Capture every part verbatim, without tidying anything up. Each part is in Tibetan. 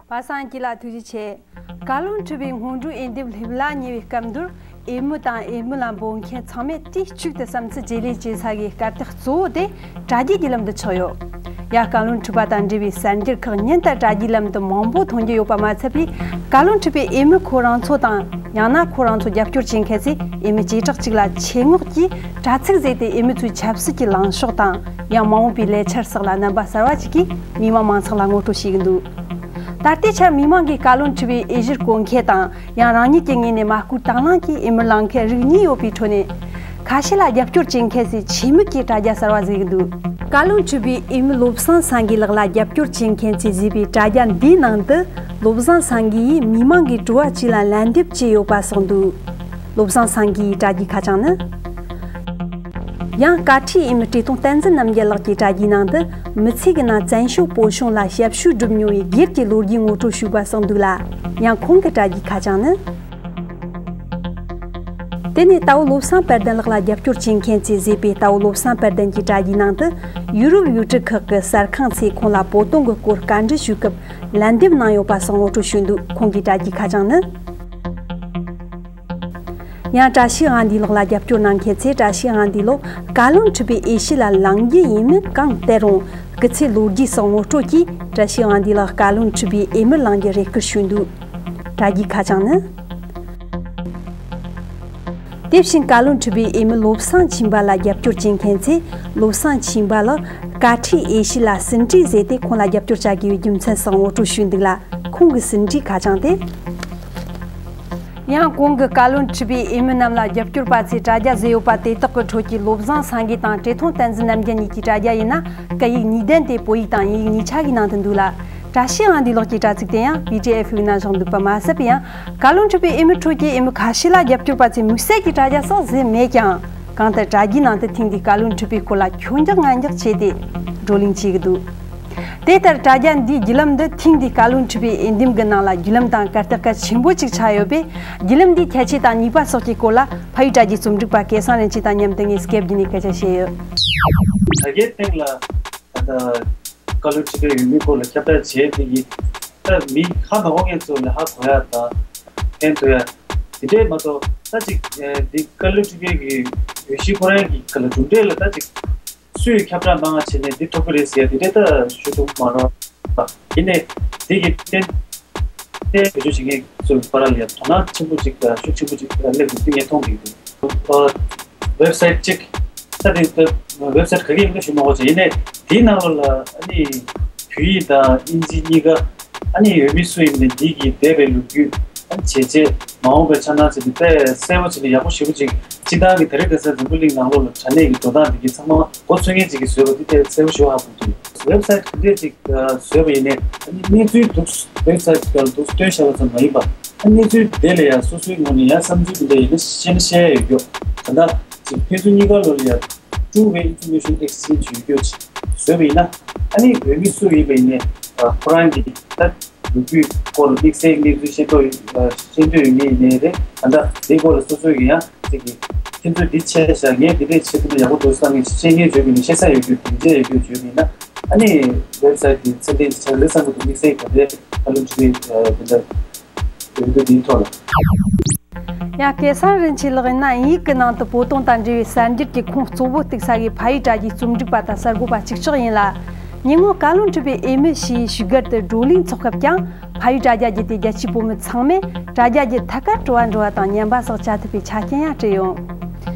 པ་སངས་སྐྱིད་ལགས་ཐུགས་རྗེ་ཆེ། བཀའ་བློན་ཁྲི་པའི་སྔོན་འགྲོའི་འོས་འདེམས་སླེབས་ལ་ཉེ་བའི་སྐབས་འདིར། འོས་མི་དང་འོས་མི་ལ་འབོད་མཁན་ཚང་མས་དུས་གཅིག་ཏུ་བསམ་ཚུལ་བརྗེ་ལེན་བྱེད་ས་གི་སྐར་ཐག་གཙོ་བོ་དེ་དྲ་རྒྱའི་བརྒྱུད་ལམ་དུ་ཆགས་ཡོད། ཡང་བཀའ་བློན་ཁྲི་པ་དང་འབྲེལ་བའི་གསར་འགྱུར་ཁག་ཉིན་ལྟར་དྲ་རྒྱའི་ལམ་དུ་མང་པོ་མཐོང་རྒྱུ་ཡོད་པ་མ་ཚད་པའི། བཀའ་བློན་ཁྲི་པའི་འོས་མི་ཁོ་རང་ཚོ་དང་། ཡང་ན་ཁོ་རང་ཚོ་རྒྱབ་སྐྱོར་བྱེད་མཁན་ཚོས་འོས་མི་བྱེ་བྲག་ཅིག་ལ་ཆེད་མངགས་ཀྱིས་དྲ་ཚིགས་བཟོས་ཏེ། འོས་མི་ཚོའི་ཆབ་སྲིད་ཀྱི་ལངས་ཕྱོགས་དང་། ཡང་མ་འོངས་པའི་ལས་འཆར་སོགས་ལ་རྣམ་པ་གསར་བ་ཞིག་གིས་མི་མང་མང་ཚོགས་ལ་ངོ་སྤྲོད་བྱེད་ཀྱི་འདུག། ད་ལྟའི་ཆར་མི་མང་གིས་བཀའ་བློན་ཁྲི་པའི་འོས་གཞིར་བསྐོ་མཁན་དང་། ཡང་རང་ཉིད་ཀྱི་ངོས་ནས་མ་བསྐོས་དང་བླངས་ཀྱིས་འོས་མིར་ལངས་མཁན་རིགས་གཉིས་ཡོད་པའི་ཁྲོད་ནས། ཁ་ཤས་ལ་རྒྱབ་སྐྱོར་བྱེད་མཁན་ཚོས་ཆེད་དམིགས་ཀྱིས་དྲ་རྒྱ་གསར་བ་བཟོས་ཀྱི་འདུག། བཀའ་བློན་ཁྲི་པའི་འོས་མི་བློ་བཟང་སེང་གེ་ལགས་ལ་རྒྱབ་སྐྱོར་བྱེད་མཁན་ཚོས་བཟོས་པའི་དྲ་རྒྱ་འདིའི་ནང་དུ། བློ་བཟང་སེང་གེ་ཡིས་མི་མང་གི་དྲི་བ་གཅིག་ལ་ལན་འདེབས་བྱས་ཡོད་པ་སོགས་འདུག། བློ་བཟང་སེང་གེ་ཡི་དྲ་རྒྱའི་ཁ་བྱང་ནི། ཡང་བཀའ་ཁྲིའི་འོས་མི་བཀྲས་མཐོང་བསྟན་འཛིན་རྣམ་རྒྱལ་ལགས་ཀྱི་དྲ་རྒྱའི་ནང་དུ། མི་ཚེ་གི་ནང་བཙན་བྱོལ་བོད་གཞུང་ལ་ཞབས་ཞུ་བསྒྲུབས་མྱོང་བའི་སྒེར་གྱི་ལོ་རྒྱུས་ངོ་སྤྲོད་ཞུས་པ་སོགས་འདུག་ལ། ཡང་ཁོང་གི་དྲ་རྒྱའི་ཁ་བྱང་ནི། དེ་ནས་རྟ་བོ་བློ་བཟང་དཔལ་ལྡན་ལགས་ལ་རྒྱབ་སྐྱོར་བྱེད་མཁན་ཚོས་བཟོས་པའི་རྟ་བོ་བློ་བཟང་དཔལ་ལྡན་གྱི་དྲ་རྒྱའི་ནང་དུ། ཡུ་རོབ་ཡུལ་གྲུ་ཁག་གི་གསར་ཁང་ཚོས་ཁོང་ལ་བོད་དོན་གྱི་སྐོར་བཀའ་འདྲི་ཞུས་སྐབས་ལན་འདེབས་གནང་ཡོད་པ་སོགས་ངོ་སྤྲོད་ཞུས་འདུག། ཁོང་གི་དྲ་རྒྱའི་ཁ་བྱང་ནི། ཡང་བཀྲ་ཤིས་དབང་འདུས་ལགས་ལ་རྒྱབ་སྐྱོར་གནང་མཁན་ཚོས་བཀྲ་ཤིས་དབང་འདུས་ལགས་བཀའ་བློན་ཁྲི་པའི་འོས་གཞི་ལ་ལངས་རྒྱུ་ཡིན་མིན་གང་བལྟས་རུང་། སྐུ་ཚེ་ལོ་རྒྱུས་སོགས་ངོ་སྤྲོད་ཀྱིས་བཀྲ་ཤིས་དབང་འདུས་ལགས་བཀའ་བློན་ཁྲི་པའི་འོས་མིར་ལངས་རྒྱུ་རེ་སྐུལ་ཞུས་འདུག། དྲ་རྒྱའི་ཁ་བྱང་ནི། དེ་བཞིན་བཀའ་བློན་ཁྲི་པའི་འོས་མི་བློ་བཟང་ཆོས་འཕེལ་ལ་རྒྱབ་སྐྱོར་བྱེད་མཁན་ཚོས་བློ་བཟང་ཆོས་འཕེལ་ལགས་བཀའ་ཁྲིའི་འོས་གཞི་ལ་ཟིན་བྲིས་བཟོས་ཏེ་ཁོང་ལ་རྒྱབ་སྐྱོར་བྱ་དགོས་པའི་རྒྱུ་མཚན་སོགས་ངོ་སྤྲོད་ཞུས་འདུག་ལ། ཁོང་གི་ཟིན་བྲིས་ཁ་བྱང་དེ། ཡང་གོང་གི་བཀའ་བློན་ཁྲི་པའི་འོས་མི་རྣམས་ལ་རྒྱབ་སྐྱོར་པ་ཚོས་དྲ་རྒྱ་བཟོས་ཡོད་པ་དེ་དག་གི་ཁྲོད་ཀྱི་བློ་བཟང་སེང་གེ་དང་བཀྲས་མཐོང་བསྟན་འཛིན་རྣམ་རྒྱལ་གཉིས་ཀྱི་དྲ་རྒྱ་ཡིན་ན། སྐད་ཡིག་གཉིས་ལྡན་དེ་བོད་ཡིག་དང་དབྱིན་ཡིག་གཉིས་ཆ་གི་ནང་དུ་འདུག་ལ། བཀྲ་ཤིས་དབང་འདུས་ལགས་ཀྱི་དྲ་ཚིགས་དེ་ཡང་པི་ཌི་ཨེཕ་ཡིག་ནང་བཞག་འདུག་པ་མ་ཟད་པར། ཡང་བཀའ་བློན་ཁྲི་པའི་འོས་མི་ཁྲོད་ཀྱི་འོས་མི་ཁ་ཤས་ལ་རྒྱབ་སྐྱོར་པ་ཚོས་དམིགས་བསལ་གྱི་དྲ་རྒྱ་སོགས་བཟོས་མེད་ཀྱང་། གང་ལྟར་དྲ་རྒྱའི་ནང་དུ་ཐེངས་འདིའི་བཀའ་བློན་ཁྲི་པའི་སྐོར་ལ་ཁྱོད་འཇགས་ང་འཇགས་བྱས་ཏེ་བགྲོ་གླེང་བྱེད་ཀྱི་འདུག། དེ་ལྟར་དྲ་རྒྱ་འདིའི་བརྒྱུད་ལམ་འདི་ཐེངས་འདིའི་བཀའ་བློན་ཁྲི་པའི་འོས་འདེམས་ཀྱི་ནང་ལ་བརྒྱུད་ལམ་དང་གར་སྟེགས་གལ་ཆེན་པོ་ཅིག་ཆགས་ཡོད་པས། བརྒྱུད་ལམ་འདིའི་ཁྱད་ཆོས་དང་ནུས་པ་སོགས་ཀྱི་སྐོར་ལ་ཕ་ཡུལ་དྲ་རྒྱའི་རྩོམ་སྒྲིག་པ་སྐལ་བཟང་རིན་ཆེན་དང་མཉམ་དུ་ངས་སྐད་བརྒྱུད་ནས་སྐད་ཆ་བཤད་ཡོད། དྲ་རྒྱའི་སྟེང་ལ་ད་ལྟ་བཀའ་བློན་ཁྲི་པའི་འོས་མིའི་སྐོར་ལ་ཁྱབ་བསྒྲགས་བྱས་དེ་གིས་ད་མི་ཧ་མ་གོ་མཁན་ཚོ་ལ་ཧ་གོ་ཡ་དང་ཕན་ཐོགས་ཡ། དེ་འདྲས་མ་གཏོགས་ད་ཅིག་འདི་བཀའ་བློན་ཁྲི་པའི་གི་འོས་གཞི་ཁོ་རང་གི་ག་ལ་གྲུབ་འབྲས་ལ་ད་ཅིག་སུས་ཁྱབ་བསྒྲགས་མང་བ་བྱས་ནས་འདི་ཐོབ་ཀྱི་རེད་ཟེར་ཡ་དེ་འདྲས་ད་ཞུ་ཐུབ་མ་རེད། ཡིན་ནའི་འདི་གི་ཏན་ཏན་བེད་སྤྱོད་བྱེད་མཁན་ཚོའི་བར་ལ་ཡ་དོ་སྣང་ཆེན་པོ་ཅིག་ཤུགས་ཆེན་པོ་ཅིག་སླེབས་འདུག་འདི་ངས་མཐོང་གི་འདུག། ཝེབ་སའིཊ་གཅིག་ད་དེ་ད་ཝེབ་སའིཊ་ག་གི་ཡིན་མིན་ཞུ་མ་དགོས་ཅིག་ཡིན་ནའི་དེའི་ནང་ལོགས་ལ་ཨ་ནི་བོད་ཡིག་དང་དབྱིན་ཇི་གཉིས་ཀ་ཨ་ནི་འོས་མི་སུ་ཡིན་མིན་འདི་གི་འདས་པའི་ལོ་རྒྱུས་ཨ་ནི་བྱས་རྗེས་མ་འོངས་པའི་འཆར་སྣང་བྱས་ཏེ་དཔེ་གསལ་པོ་བྱས་ནས་ཡག་པོ་ཞེ་པོ་ཅིག་སྤྱི་བཏང་གི་ད་རེས་ཁ་སང་འཛམ་བུ་གླིང་ནང་ལོགས་ལ་དྲ་གནས་ཀྱི་འགྲོ་སྟངས་འདི་གི་ཚང་མ་མགོ་ཚོས་མཁན་ཅིག་གིས་བཟོས་པ་འདི་དཔེ་གསལ་པོ་ཞེ་པོ་ཧ་གོ་འདུག། ཝེབ་སའིཊ་འདི་འདྲས་ཅིག་བཟོས་པ་ཡིན་ནའི་ཨ་ནི་གནས་ཚུལ་འདུག་ཝེབ་སའིཊ་སྒང་ལ་འདུག་སྟོན་བཞག་པ་ཙམ་མ་ཡིན་པ། ཨ་གནས་ཚུལ་དེ་ལ་ཡང་སོ་སོའི་ངོས་ནས་ཡང་བསམ་ཚུལ་དེ་འདྲ་ཡིན་ན་བཤད་ན་བཤད་ཡ་ཡོད་རྒྱུ། ད་ལྟ་ཅིག་ཕན་ཚུན་གཉིས་ཀ་ལོ་ལ་ཡང་two way information exchange ཡོད་རྒྱུ་ཅིག་བཟོས་པ་ཡིན་ན། ཨ་ནི་འོས་མི་སུ་ཡིན་པ་ཡིན་ནའི་ཁོ་རང་གི་ད་ལོ་རྒྱུས་སྐོར་ལ་དམིགས་བསལ་གནས་ཚུལ་ཤེས་རྟོགས་ཤེས་འདོད་ཡོད་མཁན་ཡིན་ནའི་རེད། ད་ལྟ་དེའི་སྐོར་ལ་སོ་སོའི་གི་ཡང་ཅིག་གི་ཁྱེད་ཚོས་འདི་བྱས་ཤག་ངས་འདི་འདྲས་བྱེད་ཐུབ་ན་ཡག་པོ་འདུག་བསམ་མཁན་ཤེས་མཁན་བརྗོད་པ་ཡིན་ན་ཤེས་ས་ཡོད་རྒྱུ་དེ་འདྲས་ཡོད་རྒྱུ་བརྗོད་པ་ཡིན་ན། ཨ་ནི་ཝེབ་སའིཊ་འདི་ཚད་ལྡན་ཅིག་ཆགས་རེད་བསམ་གྱི་འདུག། དམིགས་བསལ་ག་རེ་བཀའ་བློན་ཁྲི་པའི་དེ་འདྲ་འོས་བསྡུ་འདིའི་ཐོག་ལ། ཡང་སྐལ་བཟང་རིན་ཆེན་ལགས་ཡིན་ན་དབྱིན་ཡིག་གི་ནང་དུ་བོད་དོན་དང་འབྲེལ་བའི་གསར་འགྱུར་གྱི་ཁུངས་གཙོ་བོ་གཏུགས་ས་གི་ཕ་ཡུལ་དྲ་རྒྱའི་རྩོམ་སྒྲིག་པ་དང་གསར་འགོད་པ་གཅིག་ལྕོགས་ཡིན་ལ། ཉེ་སྔོན་བཀའ་བློན་ཁྲི་པའི་འོས་མི་ཞེས་ཞུ་སྒར་དུ་བགྲོ་གླེང་ཚོགས་སྐབས་ཀྱང་ཕ་ཡུལ་དྲ་རྒྱ་བརྒྱུད་དེ་རྒྱ་ཆེའི་བོད་མི་ཚང་མས་དྲ་རྒྱ་བརྒྱུད་ཐད་ཀར་དྲི་བ་འདྲི་བ་དང་བརྙན་པར་སོགས་བྱ་ཐུབ་པའི་ཆ་རྐྱེན་ཡང་བསྐྲུན་ཡོད།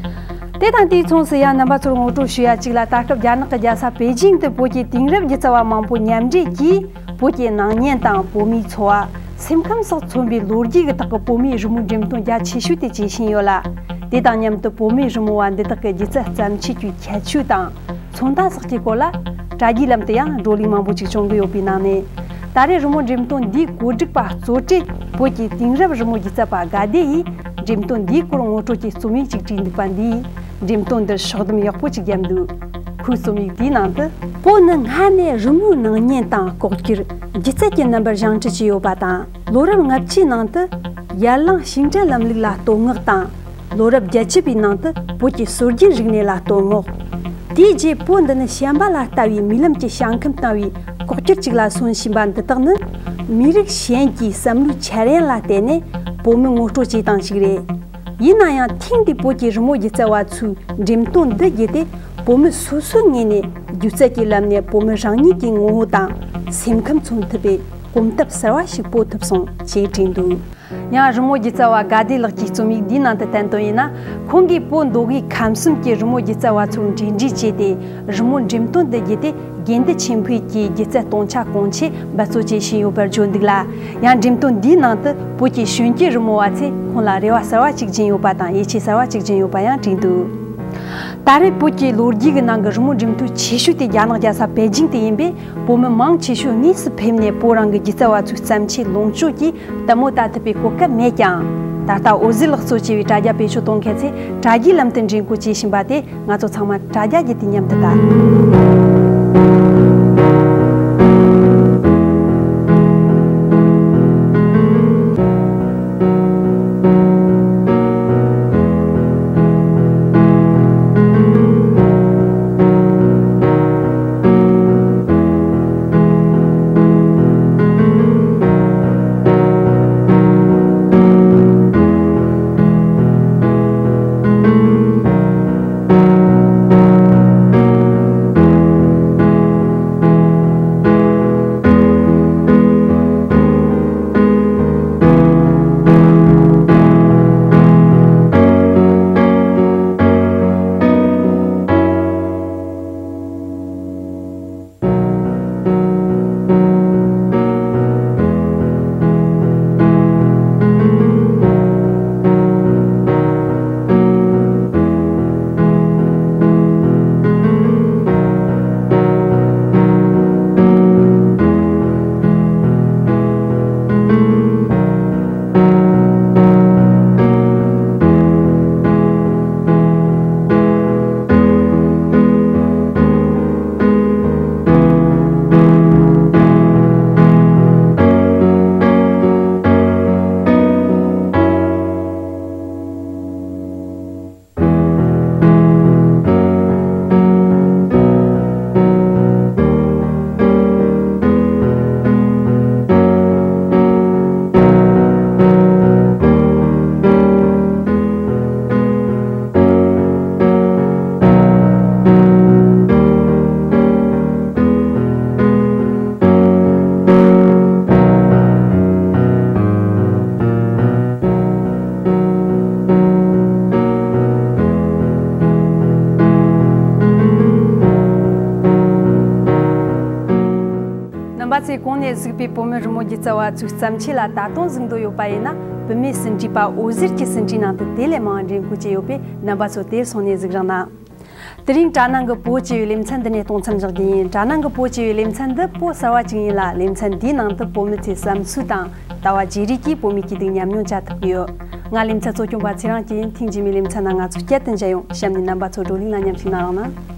དེ་དང་དུས་མཚུངས་སུ་ཡང་རྣམ་པ་ཚོར་ངོ་སྤྲོད་ཞུ་ཡ་གཅིག་ལ། ད་སྐབས་རྒྱ་ནག་གི་རྒྱལ་ས་པེ་ཅིང་དུ་བོད་ཀྱི་དེང་རབས་སྒྱུ་རྩལ་བ་མང་པོ་མཉམ་འབྲེལ་གྱིས་བོད་ཀྱི་སྣང་བརྙན་དང་བོད་མིའི་འཚོ་བ། སེམས་ཁམས་སོགས་མཚོན་པའི་ལོ་རྒྱུས་ཀྱི་ཐོག་གི་བོད་མིའི་རི་མོའི་འགྲེམས་སྟོན་རྒྱ་ཆེ་ཤོས་དེ་བྱེད་བཞིན་ཡོད་ལ། དེ་དང་མཉམ་དུ་བོད་མིའི་རི་མོ་བ་འདི་དག་གི་སྒྱུ་རྩལ་བརྩམས་ཆོས་ཀྱི་ཁྱད་ཆོས་དང་མཚོན་རྟགས་སོགས་ཀྱི་སྐོར་ལ་དྲ་རྒྱའི་ལམ་དུ་ཡང་བགྲོ་གླེང་མང་པོ་ཅིག་བྱུང་གི་ཡོད་པའི་ནང་ནས། ད་རེས་རི་མོ་འགྲེམས་སྟོན་འདིའི་གོ་སྒྲིག་པ་གཙོ་གྲས་བོད་ཀྱི་དེང་རབས་རི་མོ་སྒྱུ་རྩལ་པ་དགའ་བདེ་ཡིས་འགྲེམས་སྟོན་འདིའི་སྐོར་ངོ་སྤྲོད་ཀྱི་རྩོམ་ཡིག་ཅིག་བྲིས་འདུག་པ། འདིས་འགྲེམས་སྟོན་འདིར་ཕྱོགས་བསྡོམས་ཡག་པོ་ཅིག་བརྒྱབ་འདུག། ཁོའི་རྩོམ་ཡིག་དེའི་ནང་དུ། བོད་ནི་སྔ་ནས་རི་མོའི་སྣང་བརྙན་དང་ལྐོག་གྱུར་སྒྱུ་རྩལ་གྱི་རྣམ་པར་བཞེངས་སྐྲུན་བྱས་ཡོད་པ་དང་། ལོ་རབས་ལྔ་བཅུའི་ནང་དུ་ཡར་ལངས་ཤིང་འབྲས་ལམ་ལུགས་ལ་བསྟོད་བསྔགས་དང་། ལོ་རབས་བརྒྱད་ཅུ་པའི་ནང་དུ་བོད་ཀྱི་སྲོལ་རྒྱུན་རིག་གནས་ལ་བསྟོད་བསྔགས། དེའི་རྗེས་བོད་འདི་ནི་བཤན་པ་ལ་ལྟ་བུའི་རྨི་ལམ་གྱི་ཞིང་ཁམས་སྣང་བའི་ལྐོག་གྱུར་ཅིག་ལ་སོན་བཞིན་པ་འདི་དག་ནི། མི་རིགས་གཞན་གྱི་བསམ་བློའི་འཆར་ཡན་ལ་བརྟེན་ནས་བོད་མི་ངོ་སྤྲོད་བྱེད་སྟངས་ཤིག་རེད། ཡིན་ན་ཡང་ཐེངས་འདིའི་བོད་ཀྱི་རི་མོ་སྒྱུ་རྩལ་བ་ཚོའི་འགྲེམས་སྟོན་འདི་བརྒྱུད་དེ་བོད་མི་སོ་སོའི་ངོས་ནས་སྒྱུ་རྩལ་གྱི་ལམ་ནས་བོད་མི་རང་ཉིད་ཀྱི་ངོ་བོ་དང་སེམས་ཁམས་མཚོན་ཐུབ་པའི་གོམ་སྟབས་གསར་བ་ཞིག་སྤོ་ཐུབ་སོང་ཞེས་བྲིས་འདུག། ཡང་རི་མོ་སྒྱུ་རྩལ་བ་དགའ་བདེ་ལགས་ཀྱིས་རྩོམ་ཡིག་འདིའི་ནང་དུ་བསྟན་དོན་ཡིན་ན། ཁོང་གིས་བོད་མདོ་དབུས་ཁམས་གསུམ་གྱི་རི་མོ་སྒྱུ་རྩལ་བ་ཚོར་འབྲེལ་འདྲིས་བྱས་ཏེ། རི་མོ་འགྲེམས་སྟོན་འདི་བརྒྱུད་དེ་དགེ་འདུན་ཆོས་འཕེལ་གྱི་སྒྱུ་རྩལ་སྟོང་ཆ་གང་ཆེ་འབད་རྩོལ་བྱེད་བཞིན་ཡོད་པར་བརྗོད་འདུག་ལ། ཡང་འགྲེམས་སྟོན་འདིའི་ནང་དུ་བོད་ཀྱི་གཞོན་སྐྱེས་རི་མོ་བ་ཚོས་ཁོང་ལ་རེ་བ་གསར་བ་ཅིག་སྦྱིན་ཡོད་པ་དང་ཡིད་ཆེས་གསར་བ་ཅིག་སྦྱིན་ཡོད་པ་ཡང་བྲིས་འདུག། ད་རེས་བོད་ཀྱི་ལོ་རྒྱུས་ཀྱི་ནང་གི་རི་མོ་འགྲེམས་སྟོན་ཆེ་ཤོས་དེ་རྒྱ་ནག་རྒྱལ་ས་པེ་ཅིང་དུ་ཡིན་པས། བོད་མི་མང་ཆེ་ཤོས་དངོས་སུ་ཕེབས་ནས་བོད་རང་གི་སྒྱུ་རྩལ་བ་ཚོའི་བརྩམས་ཆོས་ལོངས་སྤྱོད་ཀྱིས་ལྟད་མོ་ལྟ་ཐུབ་པའི་གོ་སྐབས་མེད་ཀྱང་། ད་ལྟ་འོད་ཟེར་ལགས་གཙོ་བྱས་པའི་དྲ་རྒྱ་བེད་སྤྱོད་གཏོང་མཁན་ཚོས་དྲ་རྒྱའི་ལམ་དུ་འགྲེམས་སྐུལ་བྱེད་བཞིན་པ་དེ་ང་ཚོ་ཚང་མ་དྲ་རྒྱ་བརྒྱུད་དེ་མཉམ་དུ་ལྟ། རྣམ་པ་ཚོས་གོང་ནས་གཟིགས་པའི་བོད་མི་རི་མོ་སྒྱུ་རྩལ་བ་ཚོའི་བརྩམས་ཆོས་ལ་ད་དུང་གཟིགས་འདོད་ཡོད་པ་ཡིན་ན། བུད་མེད་ཟིན་བྲིས་པ་འོད་ཟེར་གྱི་ཟིན་བྲིས་ནང་དུ་དེ་ལས་མང་བ་འགྲེམས་སྐུལ་བྱས་ཡོད་པས། རྣམ་པ་ཚོ་དེར་སོང་ནས་གཟིགས་རོགས་གནང་། དེ་རིང་དྲ་ནང་གི་བོད་ཅེས་པའི་ལེ་ཚན་འདི་ནས་གཏོང་མཚམས་བཞག་རྒྱུ་ཡིན། དྲ་ནང་གི་བོད་ཅེས་པའི་ལེ་ཚན་འདི་བོད་གསར་བ་ཅིག་ཡིན་ལ། ལེ་ཚན་འདིའི་ནང་དུ་བོད་མི་ཚོའི་བསམ་ཚུལ་དང་ལྟ་བ་བརྗེ་རེས་ཀྱིས་བོད་མིའི་སྐྱིད་སྡུག་ཉམས་མྱོང་བྱ་ཐུབ་ཀྱི་ཡོད། ང་ལེ་ཚན་གཙོ་སྐྱོང་པ་ཚེ་རིང་སྐྱིད་ཡིན། ཐེངས་རྗེས་མའི་ལེ་ཚན་ནང་ང་ཚོ་བསྐྱར་དུ་མཇལ་ཡོང་། གཤམ་ནས་རྣམ་པ་ཚོ་བགྲོ་གླེང་ལ་མཉམ་ཞུགས་གནང་རོགས་གནང་།